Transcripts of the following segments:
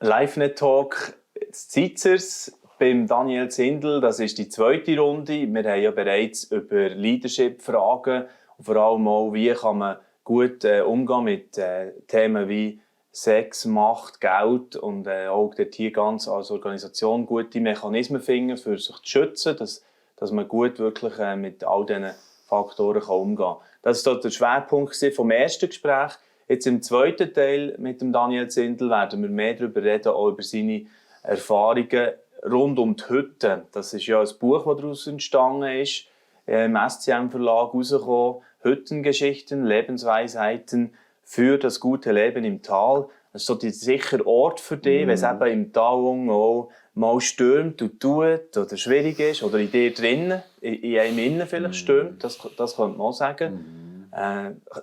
LiveNet-Talk Zitzers beim Daniel Zindel. Das ist die zweite Runde. Wir haben ja bereits über Leadership-Fragen und vor allem auch, wie kann man gut umgehen mit Themen wie Sex, Macht, Geld und auch dort hier ganz als Organisation gute Mechanismen finden, für sich zu schützen, dass man gut wirklich mit all diesen Faktoren umgehen kann. Das war der Schwerpunkt vom ersten Gespräch. Jetzt im zweiten Teil mit dem Daniel Zindel werden wir mehr darüber reden, auch über seine Erfahrungen rund um die Hütte. Das ist ja ein Buch, das daraus entstanden ist, im SCM-Verlag rausgekommen. Hüttengeschichten, Lebensweisheiten für das gute Leben im Tal. Das ist so der sichere Ort für dich, wenn es eben im Tal auch mal stürmt und tut oder schwierig ist oder in dir drinnen, in einem innen vielleicht stürmt, das könnte man auch sagen.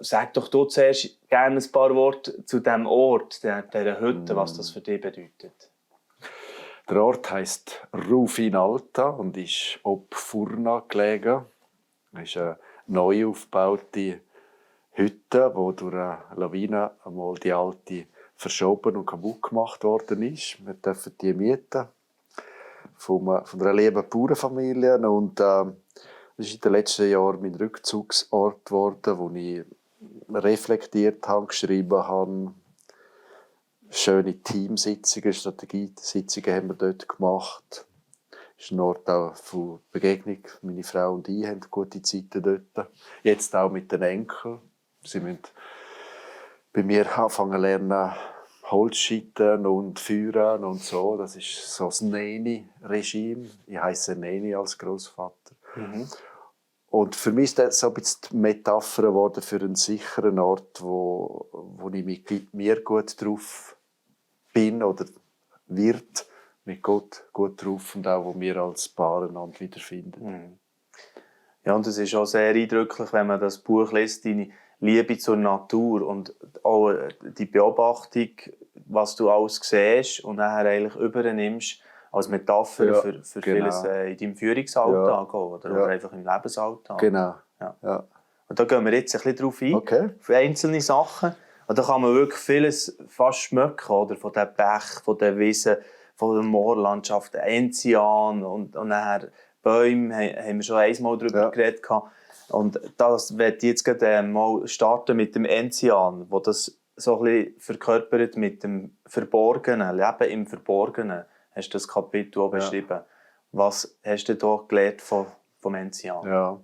Sag doch du zuerst gerne ein paar Worte zu diesem Ort, dieser Hütte, was das für dich bedeutet. Der Ort heisst Rufin Alta und ist ob Furna gelegen. Es ist eine neu aufgebaute Hütte, die durch eine Lawine einmal die alte verschoben und kaputt gemacht worden ist. Wir dürfen die mieten von einer lieben Bauernfamilie. Und das ist in den letzten Jahren mein Rückzugsort geworden, wo ich reflektiert habe, geschrieben habe. Schöne Teamsitzungen, Strategiesitzungen haben wir dort gemacht. Es ist ein Ort auch von Begegnung. Meine Frau und ich haben gute Zeiten dort. Jetzt auch mit den Enkeln. Sie müssen bei mir anfangen lernen, Holz schitten und führen und so. Das ist so das Neni-Regime. Ich heisse Neni als Großvater. Und für mich ist das so ein bisschen die Metapher geworden für einen sicheren Ort, wo ich mit mir gut drauf bin oder wird, mit Gott gut drauf und auch, wo wir als Paar einander wiederfinden. Ja, und es ist auch sehr eindrücklich, wenn man das Buch liest, deine Liebe zur Natur und auch die Beobachtung, was du alles siehst und nachher eigentlich übernimmst als Metapher für vieles in deinem Führungsalltag oder einfach im Lebensalltag. Genau. Ja. Und da gehen wir jetzt ein bisschen drauf ein, Okay. auf einzelne Sachen. Und da kann man wirklich vieles fast schmecken, oder? Von den Bächen, von den Wiesen, von der Moorlandschaft, Enzian und nachher Bäume, haben wir schon einmal darüber geredet. Und das werde ich jetzt gerade mal starten mit dem Enzian, wo das so ein bisschen verkörpert mit dem Verborgenen, Leben im Verborgenen. Hast du das Kapitel auch beschrieben. Was hast du da gelernt vom Enzian? Ja.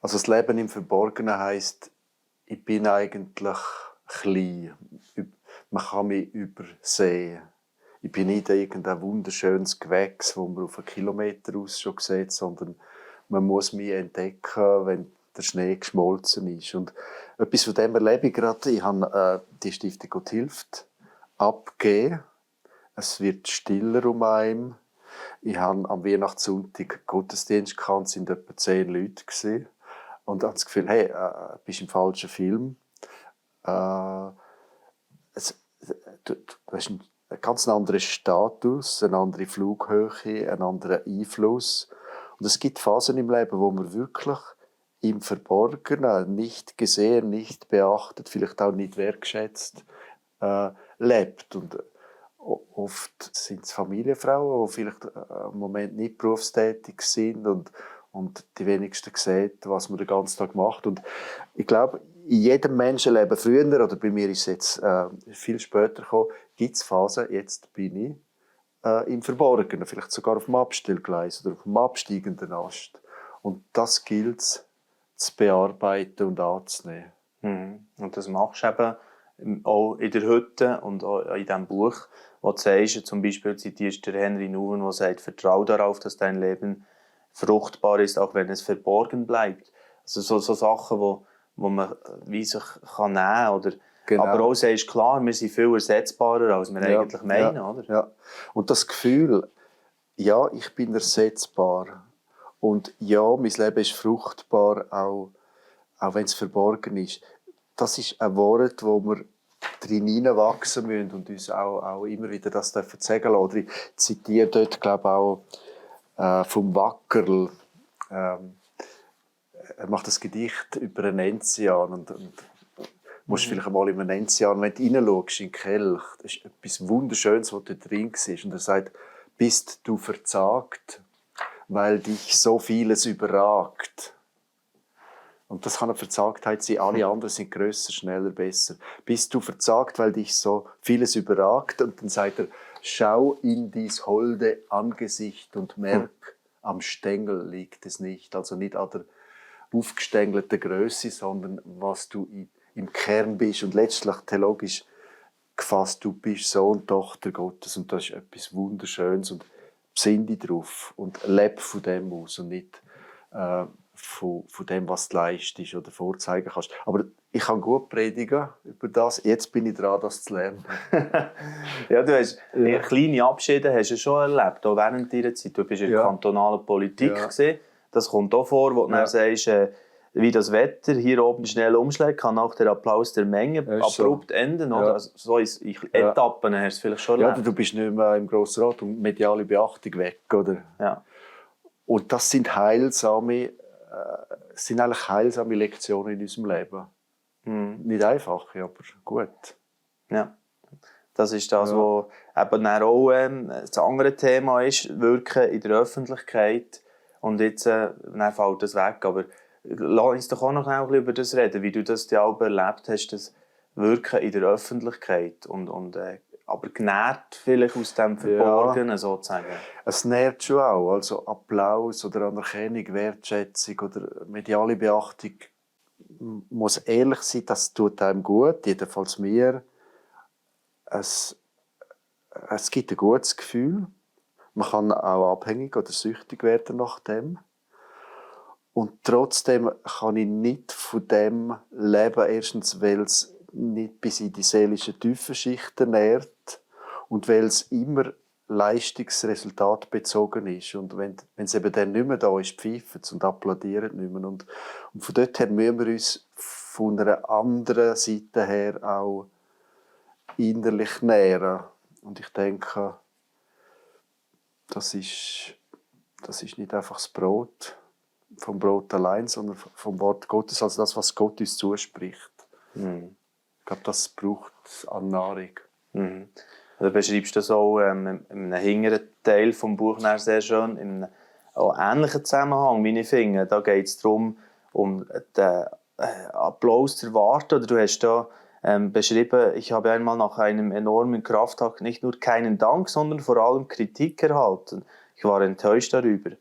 Also das Leben im Verborgenen heisst, ich bin eigentlich klein. Man kann mich übersehen. Ich bin nicht irgendein wunderschönes Gewächs, das man auf einen Kilometer aus schon sieht, sondern man muss mich entdecken, wenn der Schnee geschmolzen ist. Und etwas von dem erlebe ich gerade. Ich habe die Stiftung Gott hilft abgegeben. Es wird stiller um einen. Ich habe am Weihnachtssonntag Gottesdienst gehabt, es sind etwa 10 Leute gewesen. Und ich habe das Gefühl, hey, du bist im falschen Film. Du hast einen ganz anderen Status, eine andere Flughöhe, einen anderen Einfluss. Und es gibt Phasen im Leben, wo man wirklich im Verborgenen, nicht gesehen, nicht beachtet, vielleicht auch nicht wertschätzt, lebt. Und oft sind es Familienfrauen, die vielleicht im Moment nicht berufstätig sind und die wenigsten sehen, was man den ganzen Tag macht. Und ich glaube, in jedem Menschenleben früher, oder bei mir ist es jetzt viel später gekommen, gibt es Phasen, jetzt bin ich im Verborgenen, vielleicht sogar auf dem Abstellgleis oder auf dem absteigenden Ast. Und das gilt es zu bearbeiten und anzunehmen. Und das machst du eben auch in der Hütte und auch in diesem Buch, wo du sagst, zum Beispiel zitierst du Henry Nouwen, der sagt, vertraue darauf, dass dein Leben fruchtbar ist, auch wenn es verborgen bleibt. Also so Sachen, wo man wie sich kann nehmen oder Genau. Aber auch sagst klar, wir sind viel ersetzbarer, als wir eigentlich meinen, oder? Ja. Und das Gefühl, ja, ich bin ersetzbar. Und ja, mein Leben ist fruchtbar, auch wenn es verborgen ist. Das ist ein Wort, wo wir drin hineinwachsen müssen und uns auch immer wieder das sagen lassen. Oder ich zitiere dort, glaube ich, auch vom Wackerl. Er macht das Gedicht über einen Enzian und musst vielleicht einmal im Enzian, wenn du reinschaust in den Kelch, das ist etwas Wunderschönes, was dort drin war. Und er sagt, bist du verzagt, weil dich so vieles überragt. Und das kann eine Verzagtheit sein. Alle anderen sind grösser, schneller, besser. Bist du verzagt, weil dich so vieles überragt? Und dann sagt er, schau in dies holde Angesicht und merk, am Stängel liegt es nicht. Also nicht an der aufgestängelten Größe, sondern was du im Kern bist. Und letztlich theologisch gefasst, du bist Sohn, Tochter Gottes. Und das ist etwas Wunderschönes. Und besinn dich drauf und lebe von dem aus und nicht von dem, was du leistest oder vorzeigen kannst. Aber ich kann gut predigen über das. Jetzt bin ich dran, das zu lernen. Ja, du hast kleine Abschiede hast du schon erlebt, auch während deiner Zeit. Du bist in der kantonalen Politik gewesen. Das kommt auch vor, wo du dann sagst, wie das Wetter hier oben schnell umschlägt, kann auch der Applaus der Menge abrupt enden. Oder? Also, so in Etappen hast du vielleicht schon erlebt. Ja, du bist nicht mehr im Grossen Rat und mediale Beachtung weg. Oder? Ja. Und das sind eigentlich heilsame Lektionen in unserem Leben. Nicht einfach, aber gut. Ja. Das ist das, was eben auch das andere Thema ist, Wirken in der Öffentlichkeit. Und jetzt dann fällt das weg. Aber lass uns doch auch noch ein bisschen über das reden, wie du das ja auch erlebt hast, das Wirken in der Öffentlichkeit. Aber genährt vielleicht aus dem Verborgenen sozusagen. Es nährt schon auch. Also Applaus oder Anerkennung, Wertschätzung oder mediale Beachtung muss ehrlich sein, das tut einem gut, jedenfalls mir. Es gibt ein gutes Gefühl. Man kann auch abhängig oder süchtig werden nach dem. Und trotzdem kann ich nicht von dem leben, erstens, weil es nicht bis in die seelischen Tiefenschichten nährt und weil es immer Leistungsresultat bezogen ist. Und wenn es eben dann nicht mehr da ist, pfeifen sie und applaudieren nicht mehr. Und von dort her müssen wir uns von einer anderen Seite her auch innerlich nähren. Und ich denke, das ist nicht einfach das Brot, vom Brot allein, sondern vom Wort Gottes, also das, was Gott uns zuspricht. Ich glaube, das braucht an Nahrung. Du beschreibst das auch in einem hinteren Teil des Buches sehr schön, in einem ähnlichen Zusammenhang, wie ich finde. Da geht es darum, um den Applaus zu erwarten. Oder du hast da beschrieben, ich habe einmal nach einem enormen Kraftakt nicht nur keinen Dank, sondern vor allem Kritik erhalten. Ich war enttäuscht darüber.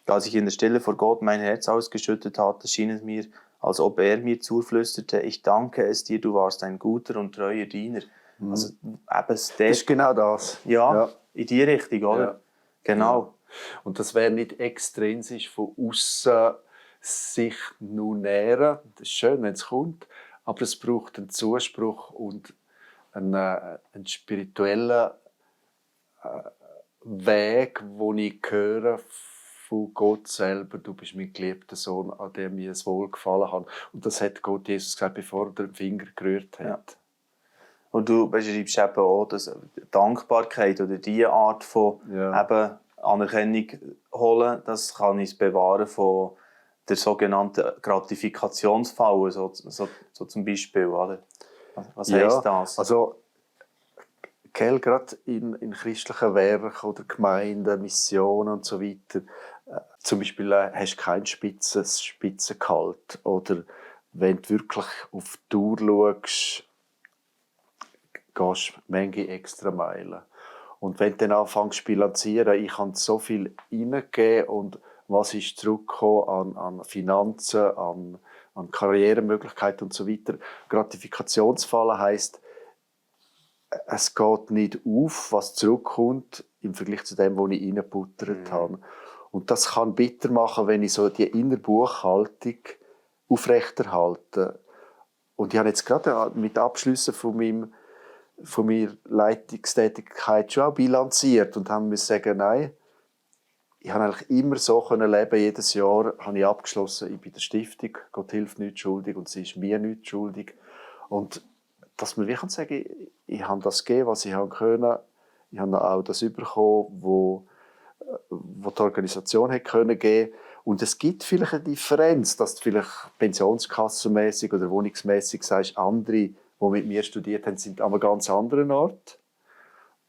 Als ich in der Stille vor Gott mein Herz ausgeschüttet hatte, schien es mir, als ob er mir zuflüsterte, ich danke es dir, du warst ein guter und treuer Diener. Also, eben das ist genau das. Ja, in die Richtung, oder? Ja. Genau. Ja. Und das wäre nicht extrinsisch von außen sich nur nähren. Das ist schön, wenn es kommt, aber es braucht einen Zuspruch und einen spirituellen Weg, wo ich höre von Gott selber, du bist mein geliebter Sohn, an dem mir es wohlgefallen hat. Und das hat Gott Jesus gesagt, bevor er den Finger gerührt hat. Ja. Und du beschreibst eben auch, dass Dankbarkeit oder diese Art von eben Anerkennung holen, das kann uns bewahren von der sogenannten Gratifikationsfalle, so zum Beispiel. Oder? Was heisst das? Also, gerade in christlichen Werken oder Gemeinden, Missionen und so weiter, zum Beispiel hast du kein Spitzengehalt. Oder wenn du wirklich auf die Tour schaust, gehst du manche extra Meilen. Und wenn du dann anfängst zu bilanzieren, ich habe so viel reingegeben und was ist zurückgekommen an Finanzen, an Karrieremöglichkeiten und so weiter. Gratifikationsfalle heisst, es geht nicht auf, was zurückkommt im Vergleich zu dem, was ich reingebuttert habe. Und das kann bitter machen, wenn ich so die innere Buchhaltung aufrechterhalte. Und ich habe jetzt gerade mit Abschlüssen von meiner Leitungstätigkeit schon auch bilanziert und haben müssen sagen, nein, ich habe eigentlich immer so leben. Jedes Jahr habe ich abgeschlossen, ich bin der Stiftung, Gott hilft nicht schuldig und sie ist mir nicht schuldig. Und dass man wirklich sagen kann, ich habe das gegeben, was ich konnte. Ich habe auch das bekommen, wo die Organisation geben konnte. Und es gibt vielleicht eine Differenz, dass du vielleicht pensionskassenmäßig oder wohnungsmäßig sagst, andere, die mit mir studiert haben, sind an einem ganz anderen Ort.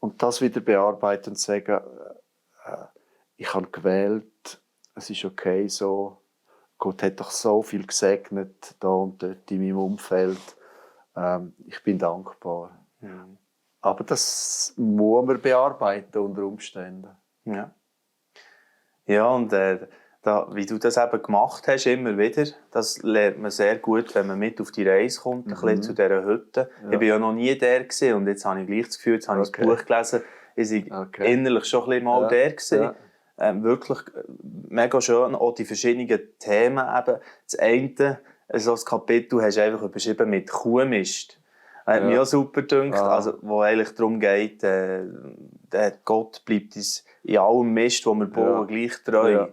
Und das wieder bearbeiten und sagen, ich habe gewählt, es ist okay so, Gott hat doch so viel gesegnet, da und dort in meinem Umfeld. Ich bin dankbar. Mhm. Aber das muss man bearbeiten unter Umständen. Ja. Ja, und wie du das eben gemacht hast, immer wieder, das lernt man sehr gut, wenn man mit auf die Reise kommt, ein bisschen zu dieser Hütte. Ja. Ich war ja noch nie der gewesen, und jetzt habe ich gleich das Gefühl, jetzt habe ich das Buch gelesen, ich war innerlich schon ein bisschen mal der gewesen. Ja. Wirklich mega schön, auch die verschiedenen Themen eben. Das eine, so das Kapitel hast du einfach überschrieben mit Kuhmist. Hat mich auch super gedacht, also, wo eigentlich darum geht, Gott bleibt uns in allem Mist, wo wir bauen, gleich treu. Ja.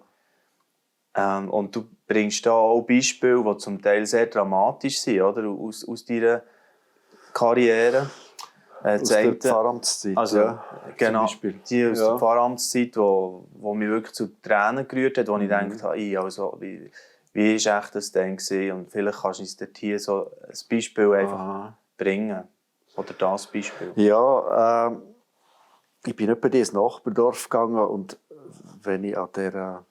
Und du bringst da auch Beispiele, die zum Teil sehr dramatisch sind, oder? Aus deiner Karriere. Aus der Pfarramtszeit, also, genau, die aus der Pfarramtszeit, die mich wirklich zu Tränen gerührt hat, wo ich gedacht habe, also, wie war echt das denn gewesen? Und vielleicht kannst du uns dort hier so ein Beispiel einfach bringen. Oder das Beispiel. Ja, ich bin etwa ins Nachbardorf gegangen und wenn ich an dieser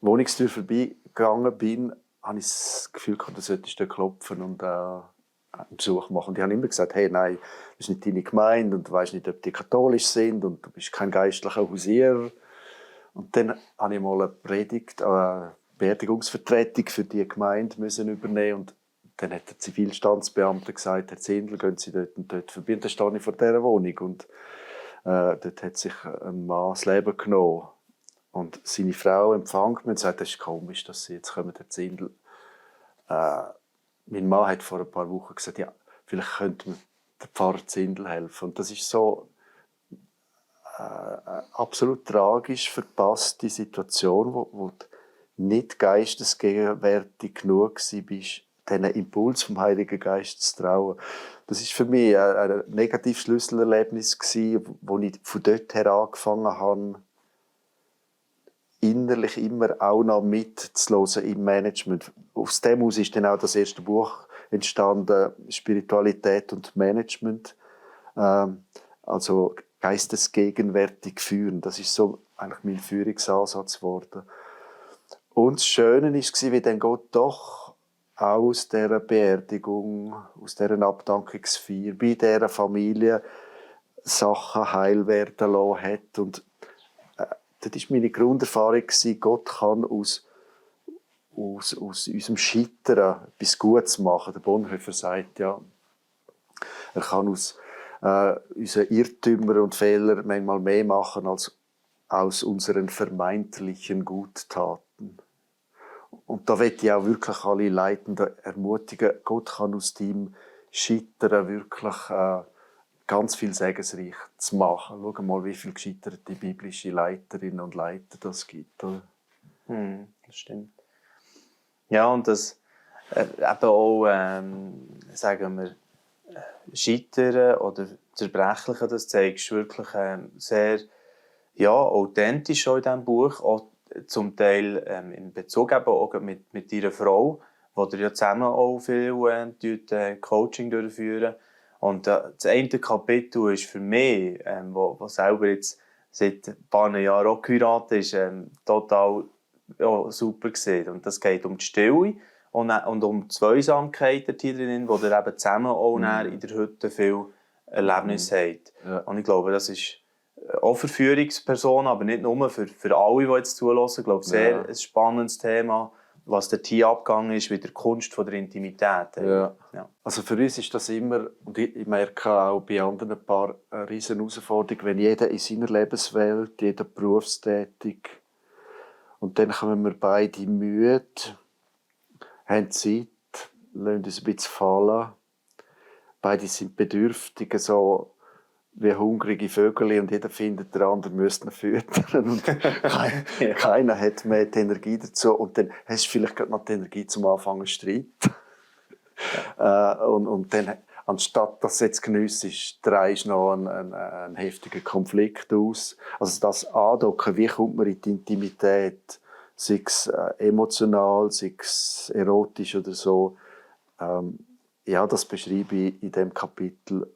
Wohnungstür vorbeigegangen bin, habe ich das Gefühl gehabt, du solltest da klopfen und einen Besuch machen. Und die haben immer gesagt, hey, nein, das ist nicht deine Gemeinde und du weißt nicht, ob die katholisch sind und du bist kein geistlicher Hausierer. Und dann habe ich mal eine Predigt, eine Beerdigungsvertretung für die Gemeinde müssen übernehmen und dann hat der Zivilstandsbeamte gesagt, Herr Zindel, gehen Sie dort und dort vorbei. Und dann stehe ich vor dieser Wohnung und dort hat sich ein Mann das Leben genommen. Und seine Frau empfängt mich und sagt, das ist komisch, dass Sie jetzt kommen, Herr Zindel. Mein Mann hat vor ein paar Wochen gesagt, ja, vielleicht könnte mir der Pfarrer Zindel helfen. Und das ist so eine absolut tragisch verpasste Situation, wo du nicht geistesgegenwärtig genug warst, diesen Impuls vom Heiligen Geist zu trauen. Das war für mich ein negatives Schlüsselerlebnis, wo ich von dort her angefangen habe, innerlich immer auch noch mitzuhören im Management. Aus dem aus ist dann auch das erste Buch entstanden, Spiritualität und Management. Also geistesgegenwärtig führen. Das ist so eigentlich mein Führungsansatz geworden. Und das Schöne war, wie dann Gott doch aus dieser Beerdigung, aus dieser Abdankungsfeier, bei dieser Familie Sachen heil werden lassen hat. Und das war meine Grunderfahrung, Gott kann aus unserem Scheitern etwas Gutes machen. Der Bonhoeffer sagt, ja, er kann aus unseren Irrtümern und Fehlern manchmal mehr machen als aus unseren vermeintlichen Guttaten. Und da möchte ich auch wirklich alle Leitenden ermutigen, Gott kann aus deinem Scheitern wirklich ganz viel segensreich zu machen. Schau mal, wie viele gescheiterte biblische Leiterinnen und Leiter das gibt. Das stimmt. Ja, und das eben auch, sagen wir, Scheitern oder Zerbrechlichen, das zeigst du wirklich sehr authentisch auch in diesem Buch. Auch zum Teil in Bezug eben auch mit deiner Frau, wo ihr ja zusammen auch viel Coaching durchführen. Und das eine Kapitel ist für mich, wo selber jetzt seit ein paar Jahren auch geheiratet ist, total super gesehen. Und das geht um die Stille und um die Zweisamkeit hier drin, wo ihr eben zusammen auch in der Hütte viel Erlebnis habt. Ja. Und ich glaube, das ist auch für Führungspersonen, aber nicht nur für alle, die jetzt zulassen. Ich glaube, sehr ein spannendes Thema, was dort hier abgegangen ist, mit der Kunst von der Intimität. Ja. Also für uns ist das immer, und ich merke auch bei anderen Paaren, eine riesen Herausforderung, wenn jeder in seiner Lebenswelt, jeder berufstätig, und dann kommen wir beide müde, haben Zeit, lassen uns ein bisschen fallen. Beide sind bedürftig, so wie hungrige Vögel, und jeder findet, der andere müsste ihn füttern. Und keiner hat mehr die Energie dazu. Und dann hast du vielleicht gerade noch die Energie zum Anfangen zu streiten. Und dann, anstatt dass du jetzt geniessest, drehst du noch einen heftigen Konflikt aus. Also das Andocken, wie kommt man in die Intimität, sei es emotional, sei es erotisch oder so. Ja, das beschreibe ich in diesem Kapitel.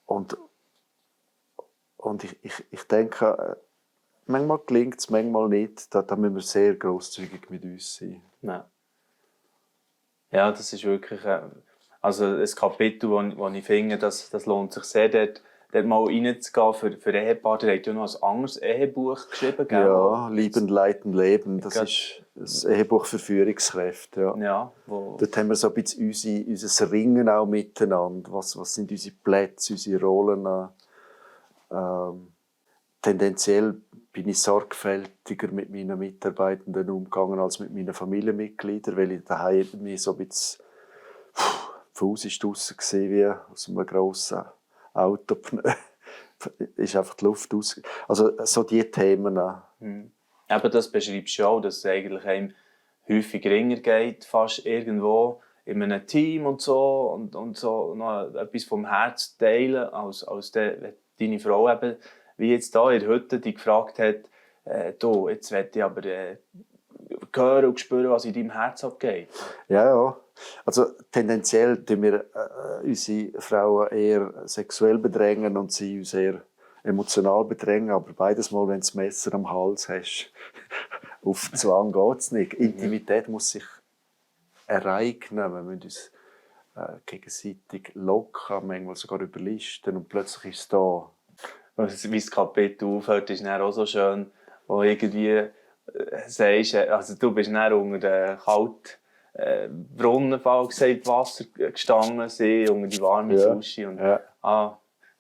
Und ich denke, manchmal gelingt es, manchmal nicht. Da müssen wir sehr grosszügig mit uns sein. Ja, das ist wirklich also ein Kapitel, wo ich finde, das lohnt sich sehr, dort mal reinzugehen für Ehepaare. Ihr habt ja noch ein anderes Ehebuch geschrieben, gell? Ja, Lieben, Leiten, Leben. Das ist ein Ehebuch für Führungskräfte. Ja. Ja, dort haben wir so ein bisschen unser Ringen auch miteinander. Was sind unsere Plätze, unsere Rollen? Tendenziell bin ich sorgfältiger mit meinen Mitarbeitenden umgegangen als mit meinen Familienmitgliedern, weil ich daheim mir so ein bisschen Fuß draussen war, wie aus einem grossen Auto. Ist einfach die Luft aus. Also so diese Themen. Eben, das beschreibst du auch, dass es eigentlich einem häufig ringer geht, fast irgendwo in einem Team und so noch etwas vom Herz teilen, als deine Frau eben, wie jetzt da in der Hütte, die gefragt hat, du, jetzt will ich aber hören und spüren, was in deinem Herz abgeht. Ja. Also tendenziell tun wir unsere Frauen eher sexuell bedrängen und sie uns eher emotional bedrängen, aber beides Mal, wenn du das Messer am Hals hast, auf Zwang geht es nicht. Intimität muss sich ereignen, wir müssen uns gegenseitig locken, manchmal sogar überlisten und plötzlich ist es da. Wie das Kapitel aufhört, ist dann auch so schön, wo irgendwie sagst, also du bist dann unter den kalten Brunnenfall gesagt, Wasser gestanden, sie unter die warme Dusche und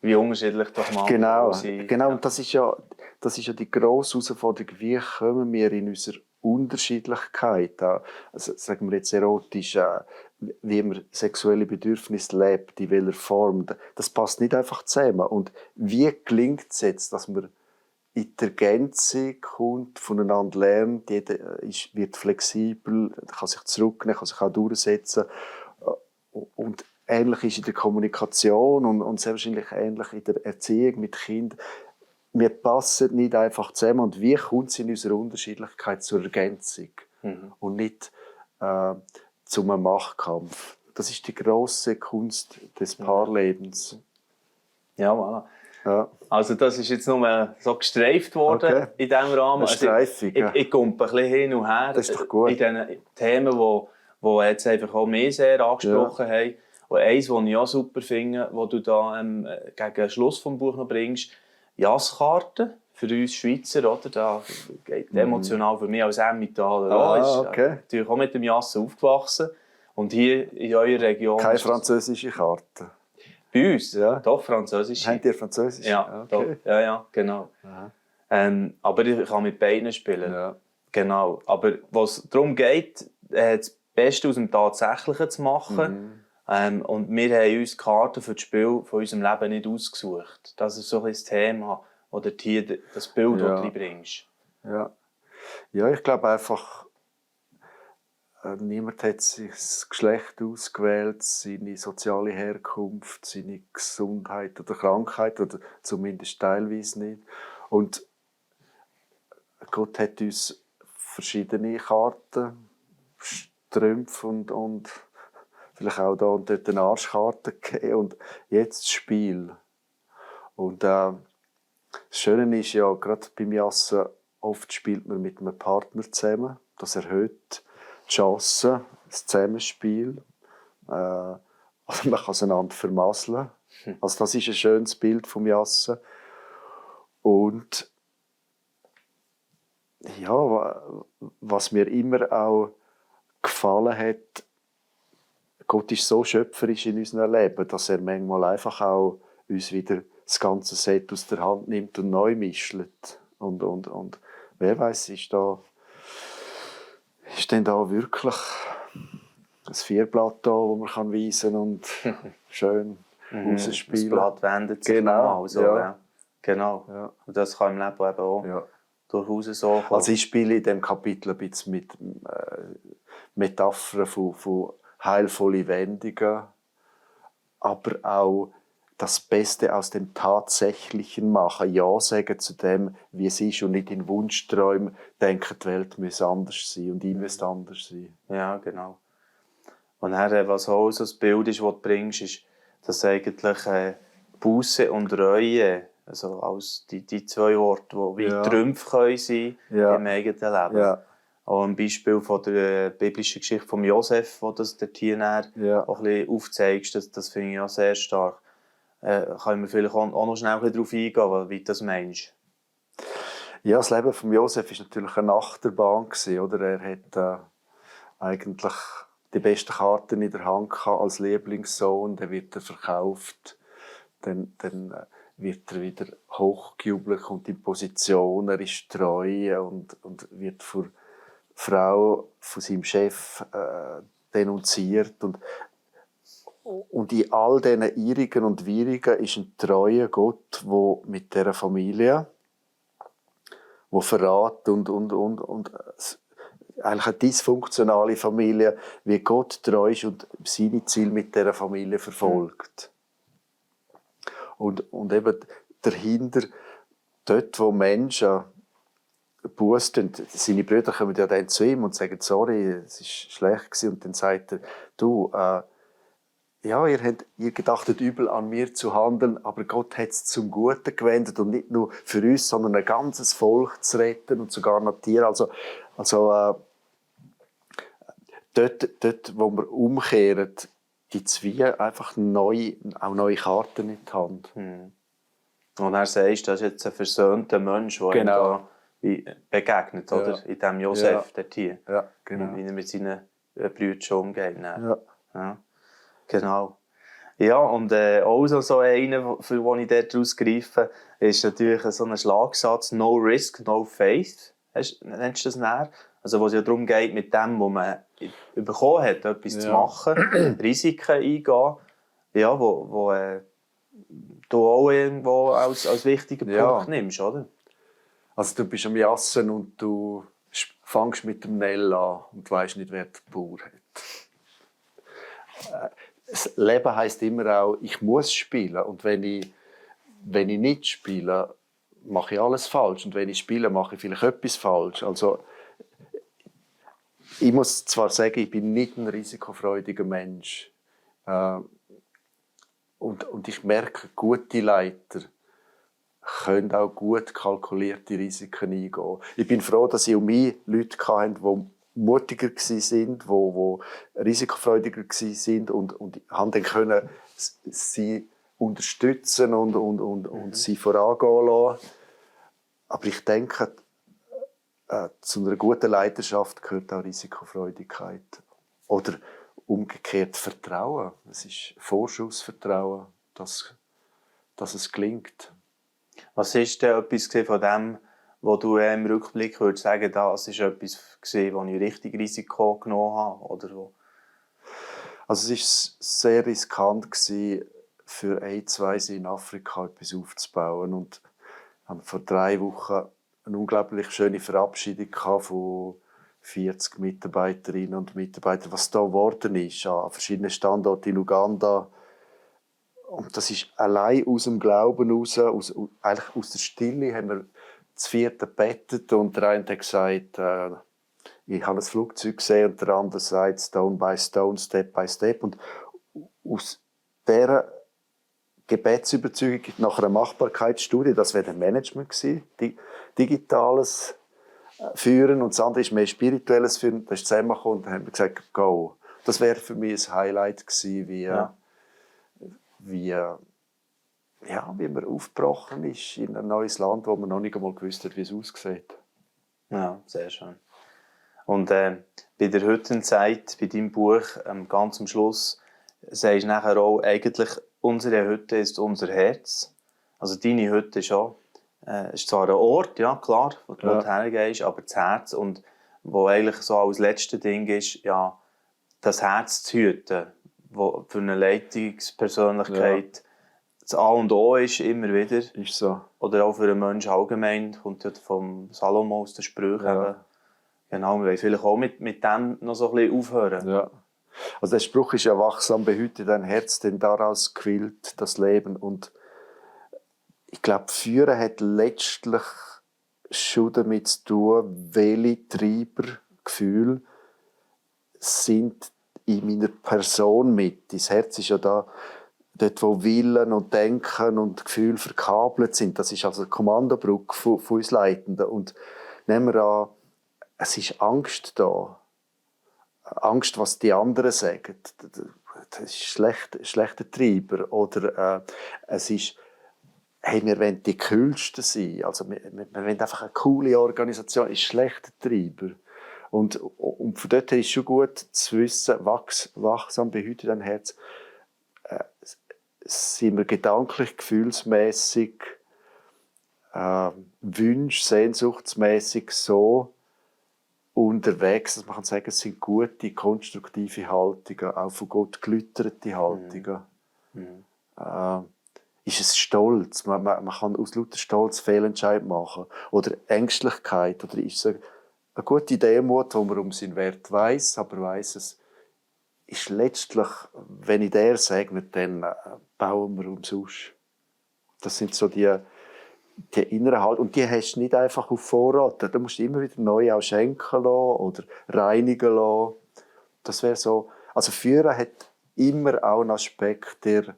wie unterschiedlich doch mal sein. Genau. Und das ist ja die grosse Herausforderung, wie kommen wir in unserer Unterschiedlichkeit, also sagen wir jetzt erotisch, wie man sexuelle Bedürfnisse lebt, in welcher Form, das passt nicht einfach zusammen. Und wie gelingt es jetzt, dass man in der Ergänzung kommt, voneinander lernt, jeder wird flexibel, kann sich zurücknehmen, kann sich auch durchsetzen. Und ähnlich ist in der Kommunikation und sehr wahrscheinlich ähnlich in der Erziehung mit Kindern. Wir passen nicht einfach zusammen. Und wie kommt es in unserer Unterschiedlichkeit zur Ergänzung und nicht zu einem Machtkampf? Das ist die grosse Kunst des Paarlebens. Ja, voilà. Ja. Also das ist jetzt nur so gestreift worden in diesem Rahmen. Ich komme ein bisschen hin und her das ist doch gut. In diesen Themen, die jetzt einfach auch mich sehr angesprochen haben. Und eins, was ich auch super finde, was du da gegen den Schluss des Buches noch bringst, Jaskarten für uns Schweizer, oder? Da geht emotional für mich als Emmentaler ist natürlich auch mit dem Jassen aufgewachsen. Und hier in eurer Region... Keine französische Karte? Bei uns? Ja. Doch, französische. Habt ihr Französisch? Ja, okay. Ja, genau. Aber ich kann mit beiden spielen. Ja. Genau. Aber was darum geht, das Beste aus dem Tatsächlichen zu machen. Und wir haben uns die Karten für das Spiel von unserem Leben nicht ausgesucht. Das ist so ein das Thema, oder hier das Bild, das du reinbringst. Ja, ich glaube einfach, niemand hat sich das Geschlecht ausgewählt, seine soziale Herkunft, seine Gesundheit oder Krankheit, oder zumindest teilweise nicht. Und Gott hat uns verschiedene Karten, Strümpfe und vielleicht auch da und dort eine Arschkarte gegeben. Und jetzt das Spiel. Und das Schöne ist ja, gerade beim Jassen, oft spielt man mit einem Partner zusammen. Das erhöht die Chancen, das Zusammenspiel. Also man kann einander vermasseln. Also das ist ein schönes Bild vom Jassen. Und ja, was mir immer auch gefallen hat, Gott ist so schöpferisch in unserem Leben, dass er manchmal einfach auch uns wieder das ganze Set aus der Hand nimmt und neu mischt. Und wer weiß, ist denn da wirklich ein Vierblatt da, wo man kann weisen und schön rausspielen. Das Blatt wendet sich genau. So, ja. Genau. Ja. Und das kann im Leben eben auch durchaus so kommen. Also ich spiele in diesem Kapitel ein bisschen mit Metaphern von heilvollen Wendungen, aber auch das Beste aus dem Tatsächlichen machen, ja sagen zu dem, wie es ist und nicht in Wunschträumen denken, die Welt müsse anders sein und ich müsste anders sein. Ja, genau. Und dann, was auch so ein Bild ist, das du bringst, ist, dass eigentlich Busse und Reue, also als die zwei Worte, die wie Trümpfe können sein im eigenen Leben. Ja. Auch ein Beispiel von der biblischen Geschichte von Josef, wo das der Tier auch ein bisschen aufzeigst, das finde ich auch sehr stark. Können wir vielleicht auch noch schnell darauf eingehen, wie du das meinst? Ja, das Leben von Josef war natürlich eine Achterbahn, oder? Er hat eigentlich die besten Karten in der Hand gehabt als Lieblingssohn. Dann wird er verkauft, dann wird er wieder hochgejubelt, kommt in Position, er ist treu und wird vor Frau von seinem Chef denunziert. Und in all diesen Irrigen und Wirrigen ist ein treuer Gott, der mit dieser Familie, wo Verrat und eigentlich eine dysfunktionale Familie, wie Gott treu ist und seine Ziele mit dieser Familie verfolgt. Und eben dahinter, dort wo Menschen Buß tun, seine Brüder kommen ja dann zu ihm und sagen, sorry, es war schlecht gewesen. Und dann sagt er, du, ja, ihr gedachtet übel an mir zu handeln, aber Gott hat es zum Guten gewendet und nicht nur für uns, sondern ein ganzes Volk zu retten und sogar noch Tiere. Also dort, wo wir umkehren, gibt es wie einfach auch neue Karten in die Hand. Und er sagt, das ist jetzt ein versöhnter Mensch, der ihm da begegnet, oder? In diesem Josef, der Tier. Ja, genau. Wie er mit seinen Brüdern umgeht. Ja. Genau. Ja, und auch so einer, für den ich dort rausgreife, ist natürlich so ein Schlagsatz, «No risk, no faith». Nennst du das näher? Also, wo es ja darum geht, mit dem, was man bekommen hat, etwas zu machen, Risiken eingehen, ja, wo du auch irgendwo als wichtigen Punkt nimmst, oder? Also du bist am Jassen und du fängst mit dem Nell an und weisst nicht, wer der Bauer hat. Das Leben heisst immer auch, ich muss spielen. Und wenn ich nicht spiele, mache ich alles falsch. Und wenn ich spiele, mache ich vielleicht etwas falsch. Also, ich muss zwar sagen, ich bin nicht ein risikofreudiger Mensch. Und ich merke, gute Leiter können auch gut kalkulierte Risiken eingehen. Ich bin froh, dass ich um mich Leute hatte, die mutiger waren, die risikofreudiger waren und haben dann können sie unterstützen und sie vorangehen lassen. Aber ich denke, zu einer guten Leiterschaft gehört auch Risikofreudigkeit. Oder umgekehrt Vertrauen. Es ist Vorschussvertrauen, dass es gelingt. Was ist denn etwas von dem, wo du im Rückblick würdest sagen, das ist etwas, wo ich richtig Risiko genommen habe? Oder wo? Also es war sehr riskant, für ein-zwei in Afrika etwas aufzubauen. Und wir haben vor 3 Wochen eine unglaublich schöne Verabschiedung von 40 Mitarbeiterinnen und Mitarbeitern, was da geworden ist, an verschiedenen Standorten in Uganda. Und das ist allein aus dem Glauben heraus, eigentlich aus der Stille, haben wir das 4. gebettet und der eine hat gesagt, ich habe ein Flugzeug gesehen und der andere sagt, Stone by Stone, Step by Step. Und aus dieser Gebetsüberzeugung nach einer Machbarkeitsstudie, das wäre ein Management gewesen, digitales Führen und das andere ist mehr spirituelles Führen, das ist zusammengekommen und dann haben wir gesagt, go. Das wäre für mich ein Highlight gewesen, wie man aufgebrochen ist in ein neues Land, wo man noch nicht einmal gewusst hat, wie es aussieht. Ja, sehr schön. Und bei der heutigen Zeit, bei deinem Buch, ganz am Schluss, sagst du nachher auch, eigentlich, unsere Hütte ist unser Herz. Also deine Hütte ist auch, ist zwar ein Ort, ja klar, wo du hergehst, aber das Herz, und wo eigentlich so als letztes Ding ist, ja, das Herz zu hüten, wo für eine Leitungspersönlichkeit das A und O ist, immer wieder. Ist so. Oder auch für einen Menschen allgemein, kommt ja vom Salomo aus den Sprüchen. Genau, wir wollen vielleicht auch mit dem noch so ein bisschen aufhören. Ja. Also der Spruch ist ja: wachsam behüte dein Herz, denn daraus quillt das Leben. Und ich glaube, Führen hat letztlich schon damit zu tun, welche Treibergefühle sind in meiner Person mit. Das Herz ist ja da, dort wo Willen und Denken und Gefühl verkabelt sind. Das ist also die Kommandobrücke von uns Leitenden. Und nehmen wir an, es ist Angst da. Angst, was die anderen sagen. Das ist schlechter Treiber. Oder es ist, hey, wir wollen die Coolsten sein. Also wir wollen einfach eine coole Organisation. Das ist schlechter Treiber. Und von dort her ist es schon gut zu wissen, wachsam behüte dein Herz. Sind wir gedanklich, gefühlsmässig, sehnsuchtsmässig so unterwegs, dass man kann sagen, es sind gute, konstruktive Haltungen, auch von Gott gelüterte Haltungen. Ist es Stolz? Man kann aus lauter Stolz Fehlentscheid machen. Oder Ängstlichkeit. Oder ist es eine gute Demut, wo man um seinen Wert weiss, aber weiss, es ist letztlich, wenn ich der segnet, dann bauen wir umsonst. Das sind so die inneren Haltungen. Und die hast du nicht einfach auf Vorrat. Da musst du immer wieder neu auch schenken lassen oder reinigen lassen. Das wäre so. Also Führen hat immer auch einen Aspekt der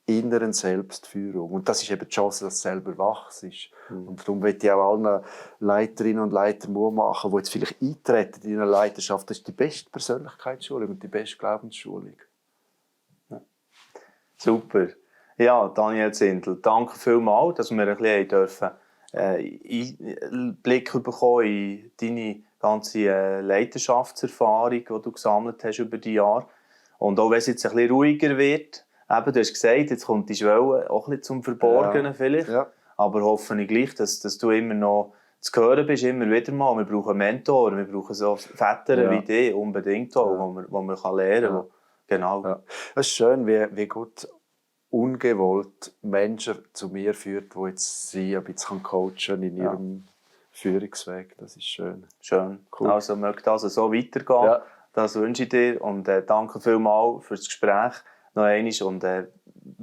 inneren Selbstführung. Und das ist eben die Chance, dass es selber wachs ist. Und darum möchte ich auch allen Leiterinnen und Leitern Mut machen, die jetzt vielleicht eintreten in eine Leiterschaft. Das ist die beste Persönlichkeitsschulung und die beste Glaubensschulung. Ja. Super. Ja, Daniel Zindel, danke vielmals, dass wir ein bisschen dürfen, Einblick bekommen in deine ganze Leiterschaftserfahrung, die du gesammelt hast über die Jahre. Und auch wenn es jetzt ein bisschen ruhiger wird, eben, du hast gesagt, jetzt kommt die Schwelle auch ein bisschen zum Verborgenen vielleicht. Ja. Aber hoffe ich gleich, dass du immer noch zu hören bist, immer wieder mal. Wir brauchen Mentoren, wir brauchen so Väter wie dich unbedingt auch, wo man lernen kann. Genau. Ja. Es ist schön, wie gut ungewollt Menschen zu mir führt, die jetzt sie ein bisschen coachen in ihrem Führungsweg. Das ist schön. Schön. Cool. Also möge das so weitergehen. Ja. Das wünsche ich dir. Und danke vielmals für das Gespräch noch einmal. Und wir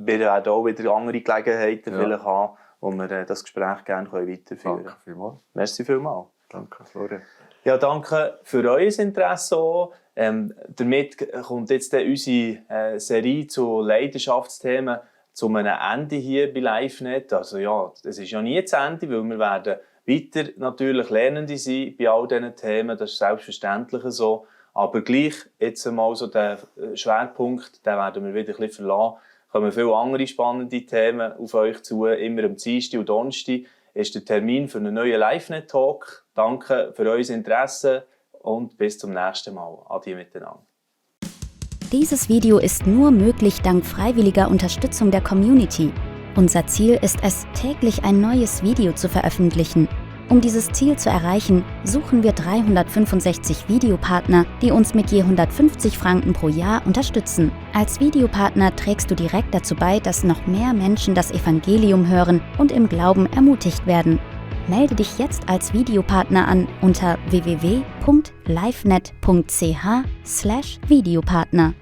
werden auch wieder andere Gelegenheiten vielleicht haben, wo wir das Gespräch gerne weiterführen können. Danke vielmals. Merci vielmals. Danke, Florian. Ja, danke für euer Interesse auch. Damit kommt jetzt unsere Serie zu Leidenschaftsthemen zu einem Ende hier bei LiveNet. Also ja, es ist ja nie zu Ende, weil wir werden weiter natürlich Lernende sein bei all diesen Themen. Das ist selbstverständlich so. Aber gleich jetzt einmal so den Schwerpunkt, den werden wir wieder ein bisschen verlassen. Kommen viele andere spannende Themen auf euch zu. Immer am Dienstag und Donnerstag ist der Termin für einen neuen LiveNet-Talk. Danke für euer Interesse und bis zum nächsten Mal. Adieu miteinander. Dieses Video ist nur möglich dank freiwilliger Unterstützung der Community. Unser Ziel ist es, täglich ein neues Video zu veröffentlichen. Um dieses Ziel zu erreichen, suchen wir 365 Videopartner, die uns mit je 150 Franken pro Jahr unterstützen. Als Videopartner trägst du direkt dazu bei, dass noch mehr Menschen das Evangelium hören und im Glauben ermutigt werden. Melde dich jetzt als Videopartner an unter www.livenet.ch/Videopartner.